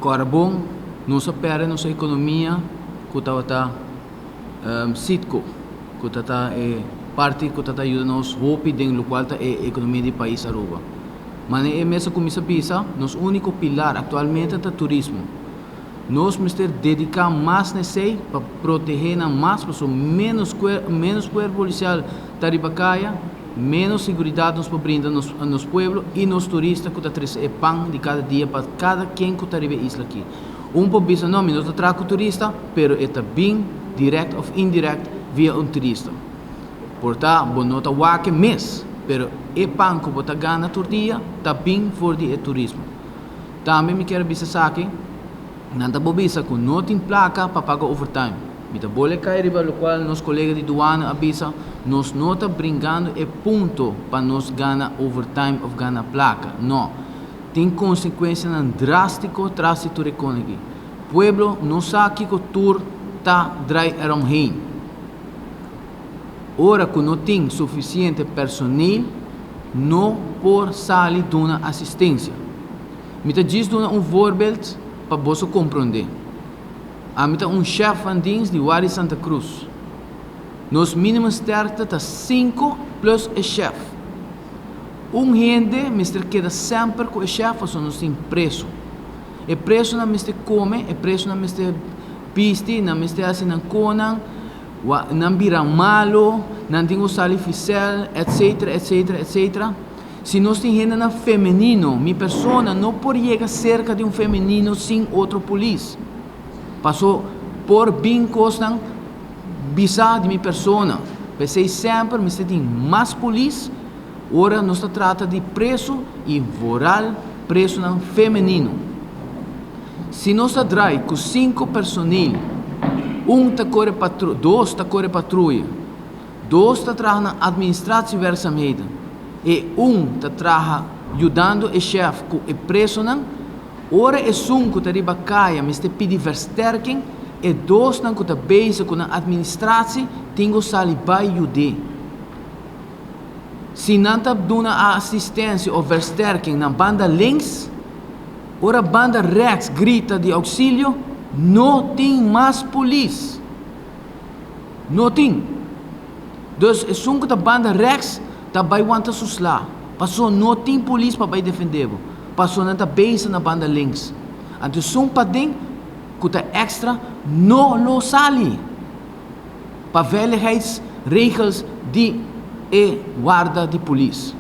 Kòrda bon, nos a pèrdè nos ekonomia ku tabata Citgo, ku ta ta e parti ku ta ta yuda nos hopi den lokual ta e ekonomia di pais Aruba. Manera e mes a kuminsá bisa, nos úniko pilar aktualmente ta turismo. Nos mester dediká mas na esei pa protehé nan mas pasobra ménos ménos kuerpo polisial ta riba kaya, ménos siguridat nos por brinda nos nos pueblo i nos turista ku ta trese e pan di kada dia pa kada ken ku ta riba e isla aki. Un por bisa no mi no ta traha ku turista pero e ta bin dirèkt òf indirèkt via un turista. Por ta bo no ta wak e mes pero e pan ku bo ta gana tur dia ta bin for di e turismo. Tambe mi kier bisa esaki, nan ta por bisa ku no tin plaka pa paga overtime. Mi ta bole kai riba lokual nos kolega di duana a bisa, nos no ta bringando e punto pa nos gana overtime òf gana plaka. No. Tin konsekuensianan drástiko tras di tur e kon aki. Pueblo no sa kiko tur ta drai eromheen. Ora ku no tin sufisiente personeel, no por sali duna asistensia. Mi ta djis duna un voorbeeld pa boso komprondé. Ami ta un chef van dienst di Wadi Santa Cruz. Nos minimum sterkte ta sinku plus e chef. Un hende mester keda semper ku e chef pasobra nos tin preso. E presonan mester kome, e presonan mester bisti, nan mester hasi nan konan. Wa nan bira malo, nan tin ku sali fisel, etc, etc, etc. Si nos tin hendenan femenino, mi persona no por yega serka di un femenino sin otro polis. Paso por bin kosnan bisa di mi persona. P'esei semper mester tin mas polis ora nos ta trata di preso i vooral presonan femenino. Si nos ta drai ku sinku personil, un ta kore patru, dos ta kore patruya, dos ta traha na administratiewerkzaamheden i un ta traha yudando e shèf ku e presonan, ora esun ku ta riba kaya mester pidi versterking, e dosnan ku ta bezig ku nan administratie tin ku sali bai yud'é. Si nan ta duna asistensia òf versterking na banda links, Ora banda rechts grita di auxilio, no tin mas polis. No tin. Dus esun ku ta banda rechts ta bai wanta su sla. Paso no tin polis pa bai defende bo. Paso nan ta bezig na banda links. Anto esun paden ku ta extra no lo sali. Pa veiligheidsregels di e warda di polis.